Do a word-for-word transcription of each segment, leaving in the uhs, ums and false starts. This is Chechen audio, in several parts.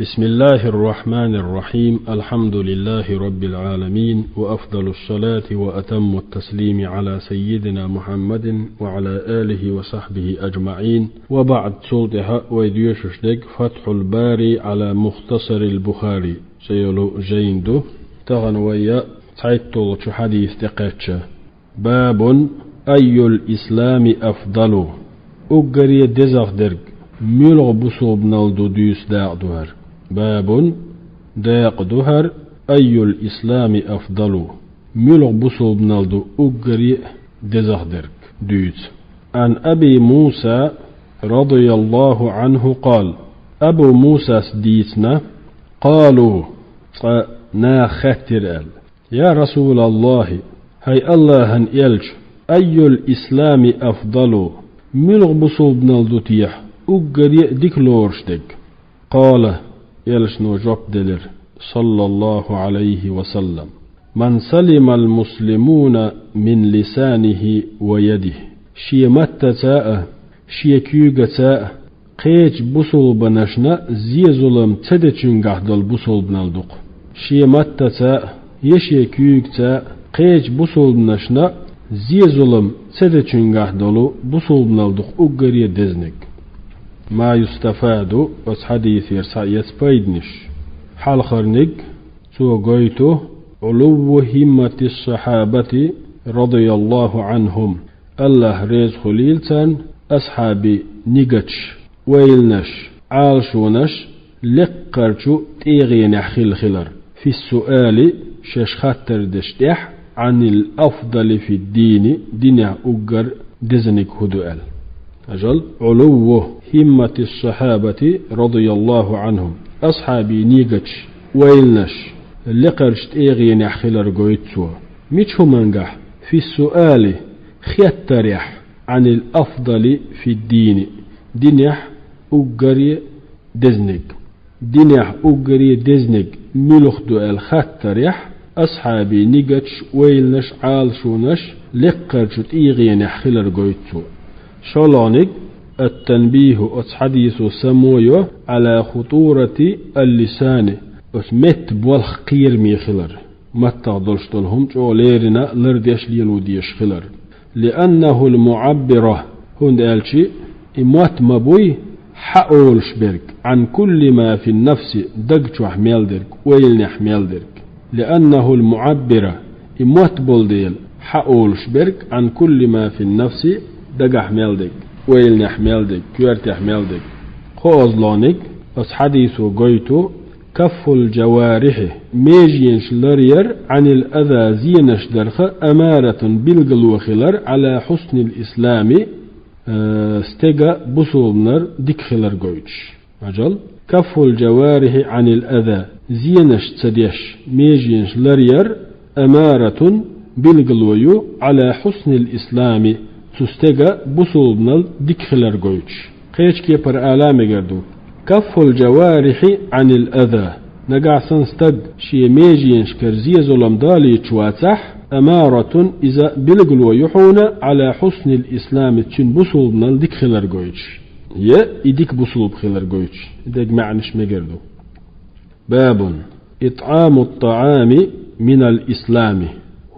بسم الله الرحمن الرحيم. الحمد لله رب العالمين، وأفضل الصلاة وأتم التسليم على سيدنا محمد وعلى آله وصحبه أجمعين. وبعد، цул тӀехьа вай доьшуш дерг Фатхьул Бари Ӏала Мухтасарил Бухари цӀе йолу жайна ду. Тахана вай цхьайтталгӀачу хьадиса тӀе кхаьчча. باب أي الإسلام أفضل. Уггаре дезагӀа дерг муьлха бусулбанал ду дуьйцу дакъа ду хӀара. باب, дакъа ду хӀара, أي الإسلام أفضل, муьлха бусулбанал ду уггаре дезагӀа дерг дуьйцу. عن أبي موسى رضي الله عنه قال. Абу Мусас дийцина, قالوا, цкъа наха хаьттира аьлла. يا رسول الله, хӀай АллахӀан элча, أي الإسلام أفضل, муьлха бусулбанал ду техьа уггаре а дика лоруш дерг? قال, элчано жоп делира, صلى الله عليه وسلم: من سلم المسلمون من لسانه ويده. Шен маттаца а, шен куьйгаца а, кхечу бусулбанашна зе-зулам ца дечуьнгахь долу бусулбанал ду-кх. Шен маттаца а, я шен куьйгаца а, кхечу бусулбанашна зе-зулам ца дечуьнгахь долу бусулбанал ду-кх уггаре а дезаниг. ما يستفاد, оцу хьадисера схьаэца пайданаш. Хьалхарниг, цо гойту علو همة الصحابة رضي الله عنهم. АллахӀ реза хуьлийла царна, асхьабийн нигаташ, ойланаш, Ӏалашонаш лекхарчу тӀегӀенехь хилла хилар, في السؤال, шаьш хаттар деш тӀехь, عن الأفضل في الدين, динехь уггар дезаниг хӀун ду аьлла. Ажал, علو همة الصحابة رضي الله عنهم. Асхьабийн нигаташ, ойланаш лекхарчу тӀегӀенехь хилар гойту цо. Мича хӀумангахь? في السؤال, хеттарехь, عن الأفضل في الدين, динехь уггаре дезаниг. Динехь уггаре дезаниг муьлха ду аьлла хаттарехь, асхьабийн нигаташ, ойланаш, Ӏалашонаш лекхарчу тӀегӀенехь хилар гойту цо. ШолгӀаниг, التنبيه, оцу хьадисо само йо, على خطورة اللسان, оцу меттан болх кхераме хилар. Маттах долуш долу хӀума чӀогӀа леррина лардеш лело дезаш хилар. لأنه المعبر, хӀунда аьлча и мотт ма буй хьаолуш берг, عن كل ما في النفس, даг чохь мел дерг, ойланехь мел дерг. لأنه المعبر, и мотт болу дела, хьаолуш берг, عن كل ما في النفس, дагахь мел дерг, ойланехь мел дерг, коьртехь мел дерг. КхоалгӀаниг, оцу хьадисо гойту, كف الجوارح, меженаш ларъяр, عن الأذى, зенаш дарх, أمارة, билгало хилар, على حسن الإسلام, э, стеган бусулбанал дика хилар гойтуш. Ажал, كف الجوارح عن الأذى, зенаш ца деш, меженаш ларъяр, أمارة, билгало ю, على حسن الإسلام, цу стеган бусулбанал дика хилар гойтуш. Кхечу кепара ала мегар ду: كف الجوارح عن الأذى. Нагахь санна стаг шен меженашкара зе-зулам далийча вацахь, أمارة, иза билгало ю хьуна, على حسن الإسلام, цуьнан бусулбанал дика хилар гойтуш. Я и дика бусулба хилар гойтуш. И дерг маьӀнаш мегар ду. باب إطعام الطعام من الإسلام.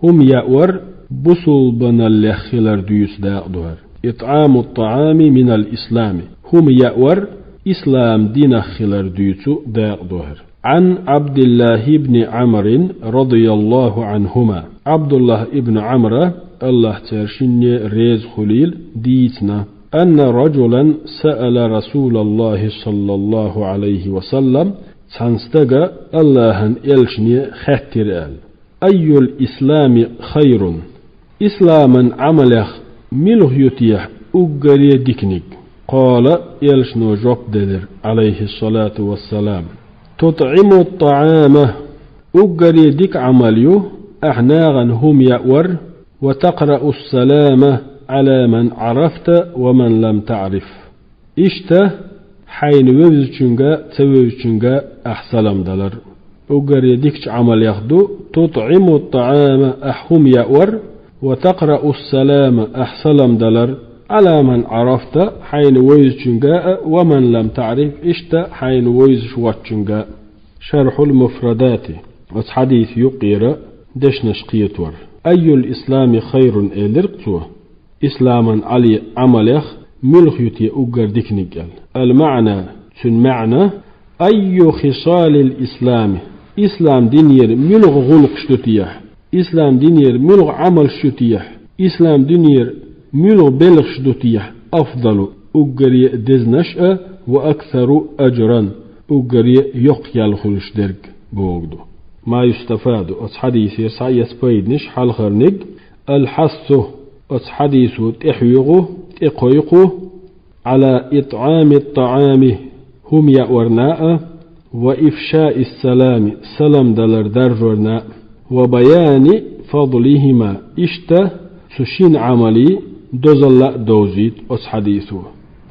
ХӀума яор бусулбаналлех хилар дуьйцу дакъа ду хӀара. إطعام الطعام من الإسلام. ХӀума яор ислам динах хилар дуьйцу дакъа ду хӀара. عن عبد الله بن عمرو رضي الله عنهما. Ӏабдуллахь ибн Ӏамра, АллахӀ цара шинне реза хуьлийла, дийцина: أن رجلا سأل رسول الله صلى الله عليه وسلم, цхьана стага АллахӀан элчане хаьттира аьлла: أي الإسلام خير؟ Исламан Ӏамалех муьлха ю техьа уггаре диканиг? قال, элчано жоп делира, عليه الصلاة والسلام: تطعم الطعام, уггаре дика Ӏамал ю ахь нахана хӀума яор, وتقرأ السلام على من عرفت ومن لم تعرف. Иштта, хьайна вевзачуьнга а, ца вевзачуьнга а ахь салам далар. Уггаре дикачу Ӏамалех ду: تطعم الطعام, ахь хӀума яор, وتقرأ السلام, ахь салам далар, على من عرفت, хьайна вевзачуьнга а, ومن لم تعرف, иштта хьайна вевзаш воцчуьнга а. شرح المفردات. Оцу хьадиса юккъера дешнаш кхетор. أي الإسلام خير, элира цо. Исламан Ӏале Ӏамалех муьлха ю те уггар диканиг аьлла. المعنى, цуьнан маьӀна, أي خصال الإسلام, ислам динера муьлха гӀуллакхаш ду те, ислам динера муьлха Ӏамалш ю те, ислам динера муьлха белхаш ду те, أفضل, уггаре а дезанаш а, وأكثر أجرا, уггаре а йоккха ял хуьлуш дерг бохург ду. ما يستفاد, оцу хьадисера схьаэца пайданаш, хьалхарниг, الحث, оцу хьадисо тӀехьоьгӀу, тӀекхойкху, على إطعام الطعام, хӀума яорна а, وإفشاء السلام, салам далар даржорна а, وبيان فضلهما, иштта цу шина Ӏамалийн дозалла а довзуьйту оцу хьадисо.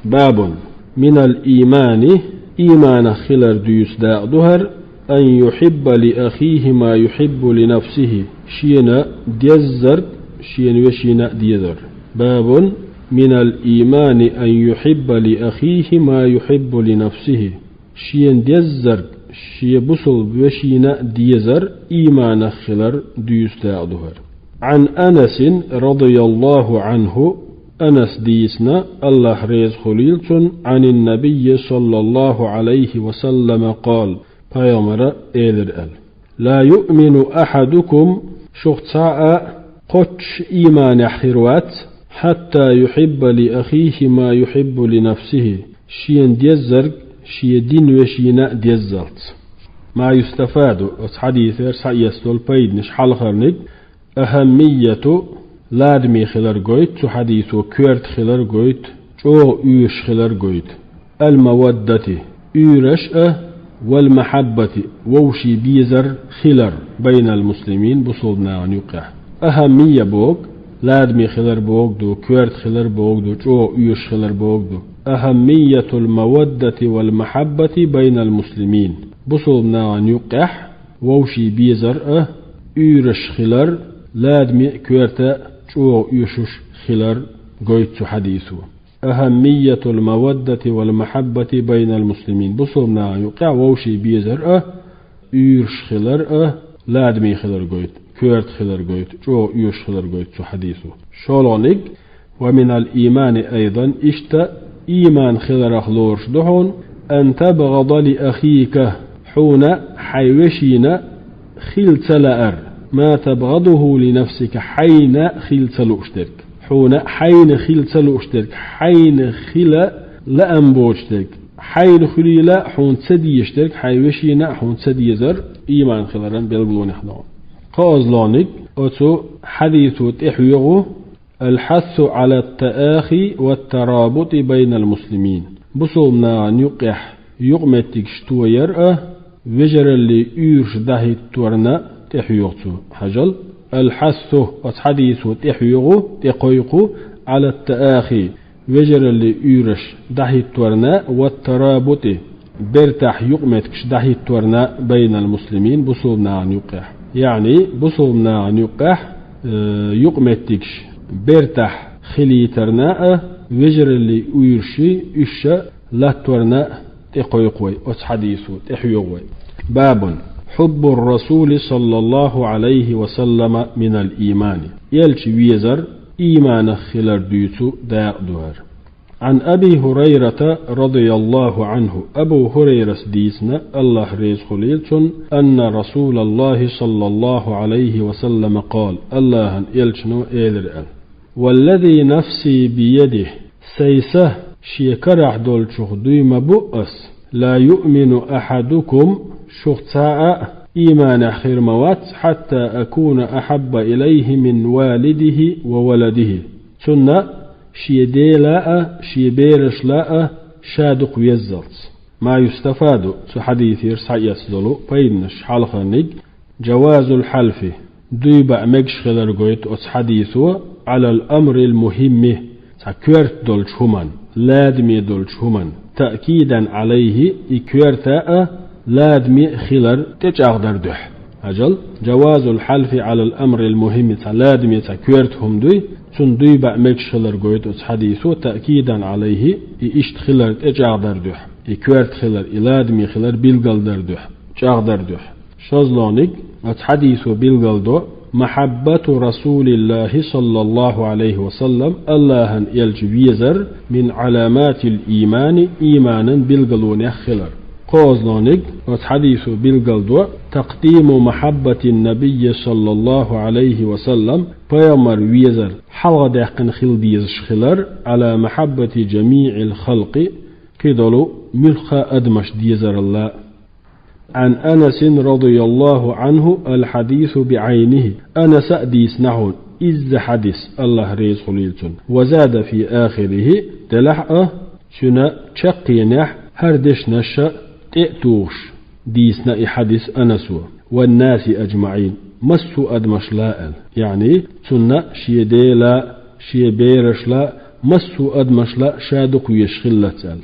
باب من الإيمان, ийманах хилар дуьйцу дакъа ду хӀара, أن يحب لأخيه ما يحب لنفسه, шена деззарг шена вешина а дезар. باب من الإيمان أن يحب لأخيه ما يحب لنفسه. Шена деззарг шен бусалба вешина а дезар ийманах хилар дуьйцу дакъа ду хӀара. عن أنس رضي الله عنه, Анаса дийцина, АллахӀ реза хуьлийла цунна, عن النبي صلى الله عليه وسلم قال, пайхамара элира аьлла: لا يؤمن أحدكم, шух цхьа а кхоччуш ийманехь хир вац, حتى يحب لأخيه ما يحب لنفسه, шена деззарг шен дина вешина а деззалц. ما يستفاد, оцу хьадисера схьаэца долу пайданаш, хьалхарниг, أهمية, ладаме хилар гойту цу хьадисо, коьрта хилар гойту, чӀогӀа оьшуш хилар гойту. المودة, уьйраш а, والمحبة, вовшийн безар хилар, بين المسلمين, бусалба нахана юккъехь. أهمية бохург, ладаме хилар бохург ду, коьрта хилар бохург ду, чӀогӀа оьшуш хилар бохург ду. أهمية المودة والمحبة بين المسلمين. Бусалба нахана юккъехь вовшийн безар а, уьйраш хилар, ладаме а, коьрта а чӀогӀа оьшуш хилар гойту цу хьадисо. أهمية المودة والمحبة بين المسلمين. Бусалба нахана юккъехь вовшийн безар а, уьйраш хилар а, ладаме хилар гойту, коьрта хилар гойту, чӀогӀа оьшуш хилар гойту цу хьадисо. ШолгӀаниг, ومن الإيمان أيضا, иштта ийман хиларах лоруш ду хьуна, أن تبغض لأخيك, хьуна хьайн вешина хила ца лаар, ما تبغضه لنفسك, хьайна хила ца лууш дерг. Хьуна хьайна хила ца лууш дерг, хьайна хила лаам боцуш дерг, хьайна хуьлийла хьуна ца дезаш дерг, хьайн вешина а хьуна ца дезар, ийман хиларан билгалонех ду хьуна. КхоалгӀаниг, оцу хьадисо тӀехьоьгӀу, الحث على التآخي والترابط بين المسلمين. Бусалба нахана юккъехь юкъаметтигаш тояр а, вежараллин уьйраш дӀахӀитторна а тӀехьоьгӀу цо, хьажал. الحث, оцу хьадисо тӀехьоьгӀу, тӀекхойкху, على التآخي, вежараллин уьйраш дӀахӀитторна а, والترابط, бертахь юкъаметтигаш дӀахӀитторна а, بين المسلمين, бусалба нахана юккъехь. Яъни, бусалба нахана юккъехь, э, юкъаметтигаш бертахь хилийтарна а, вежараллин уьйраш, уьш а латторна а тӀекхойкху вай оцу хьадисо, тӀехьоьгӀу вай. باب حب الرسول صلى الله عليه وسلم من الإيمان. Элча везар ийманах хилар дуьйцу дакъа ду хӀара. عن أبي هريرة رضي الله عنه, Абу ХӀурайрас дийцина, АллахӀ реза хуьлийла цунна, أن رسول الله صلى الله عليه وسلم قال, АллахӀан элчано элира аьлла: والذي نفسي بيده, сайн са шен карахь долчух дуй ма бу ас, لا يؤمن أحدكم, шух цхьа а ийманехь хир ма вац, حتى أكون أحب إليه من والده وولده, цунна шен дела а, шен берашла а ша дукха веззалц. ما يستفاد, цу хьадисера схьаэцна долу пайданаш, хьалхарниг, جواز الحلف, дуй баа мегаш хилар гойту оцу хьадисо, على الأمر المهم, цхьа коьрта долчу хӀуманна, ладаме долчу хӀуманна, تأكيدا عليه, и коьрта а, ладаме а хилар тӀечӀагӀдар дуьхьа. Ажал, جواز الحلف على الأمر المهم, цхьа ладаме цхьа коьрта хӀума дуй, цунна дуй баа мегаш хилар гойту оцу хьадисо, تأكيدا عليه, и иштта хилар тӀечӀагӀдар дуьхьа. И коьрта хилар, и ладаме хилар билгалдар дуьхьа, чӀагӀдар дуьхьа. ШозлагӀниг, оцу хьадисо билгалдо, محبة رسول الله صلى الله عليه وسلم, Аллахьан элча везар, من علامات الإيمان, ийманан билгалонех хилар. КхозлагӀниг, оцу хьадисо билгалдо, تقديم محبة النبي صلى الله عليه وسلم, пайхамар везар хьалхадаьккхина хила дезаш хилар, على محبة جميع الخلق, кхидолу муьлхха а адамаш дезаралла. عن أنس رضي الله عنه الحديث بعينه. Анаса а дийцина хьуна изза хьадис, Аллахь реза хуьлийла цунна. وزاد في آخره, делахь а, цуьнан чаккхенехь хӀара дешнаш а тӀе а тухуш, дийцина и хьадис Анасо. والناس أجمعين, массо а адамашла аьлла. Яъни, цунна шен дела, шен берашла, массо а адамашла ша дукха везаш хиллалц аьлла.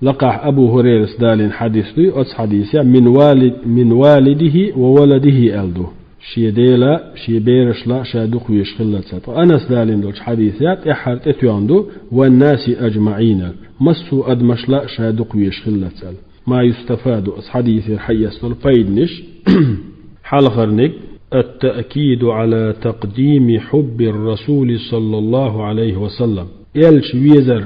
Лакхахь Абу Хурайрас далийна хьадис дуй, оцу хьадисехь من والد، من والده وولده аьлла ду. Шен дела, шен берашла ша дукха везаш хиллалц аьлла. Ткъа Анас далийна долчу хьадисехь тӀаьххьара тӀетоьхна ду, والناس أجمعين, массо а адамашла ша дукха везаш хиллалц аьлла. ما يستفاد, оцу хьадисера хьаэца долу пайданаш. Хьалхарниг, التأكيد على تقديم حب الرسول صلى الله عليه وسلم. Элча везар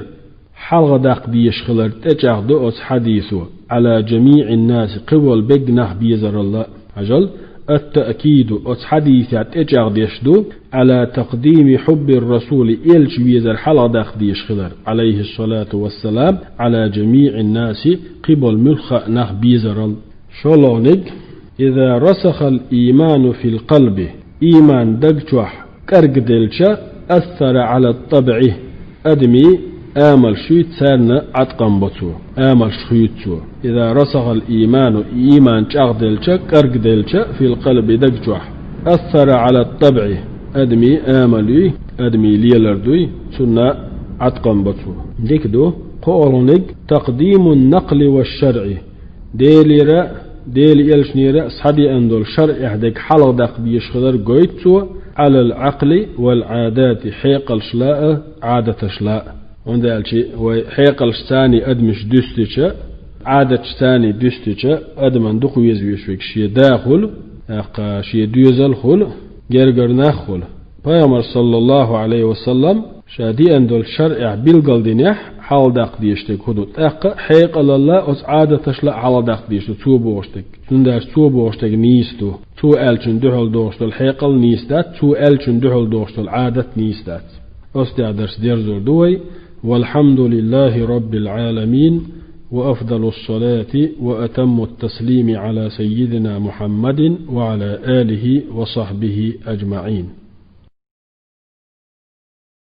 хьалхадаккха дезаш хилар тӀечӀагӀдо оцу хьадисо, على جميع الناس, кхин волу берриг нах безаралла. Ажал, التأكيد, оцу хьадисехь тӀечӀагӀдеш ду, على تقديم حب الرسول, элча везар хьалхадаккха дезаш хилар, عليه الصلاة والسلام, على جميع الناس, кхин болу муьлхха а нах безаралла. ШолгӀниг, إذا رسخ الإيمان في القلب, ийман даг чохь кӀаргделча, أثر على الطبع, адамийн амалш юй, царна Ӏаткъам бо цо, амалш хуьйцу цо. إذا رسخ الإيمان, ийман чӀагӀделча, кӀаргделча, في القلب, даг чохь, أثر على الطبع, адамийн амал юй, адамийн лелар дуй, цунна Ӏаткъам бо цо. Дика ду. КхоалгӀниг, تقديم النقل والشرع. Делера, Делан элчанера схьадеана долу шарӀехь дерг хьалхадаккха дезаш хилар гойту цо, على العقل والعادات, хьекъалшла а, Ӏадаташла а. ХӀунда аьлча вай хьекъалшца адамаш дуьстича, Ӏадаташца дуьстича, адаман дукха веза веш верг шен да хуьлу, тӀаккха шен доьзал хуьлу, гергара нах хуьлу. Пайхамар, саллаллаху Ӏалайхи ва саллам, ша деана долчу шарӀехь билгалдинехь, хьалхадаккха дезаш дерг хӀун ду? ТӀаккха хьекъалалла, оцу Ӏадаташла а хьалхадаккха дезаш ду цо бохуш дерг. Цундела цо бохуш дерг нийса ду. Цо аьллачун дуьхьал дохуш долу хьекъал нийса дац, цо аьллачун дуьхьал дохуш долу Ӏадат нийса дац. Оцу тӀехь дарс дерзор ду вай. والحمد لله رب العالمين، وأفضل الصلاة وأتم التسليم على سيدنا محمد وعلى آله وصحبه أجمعين.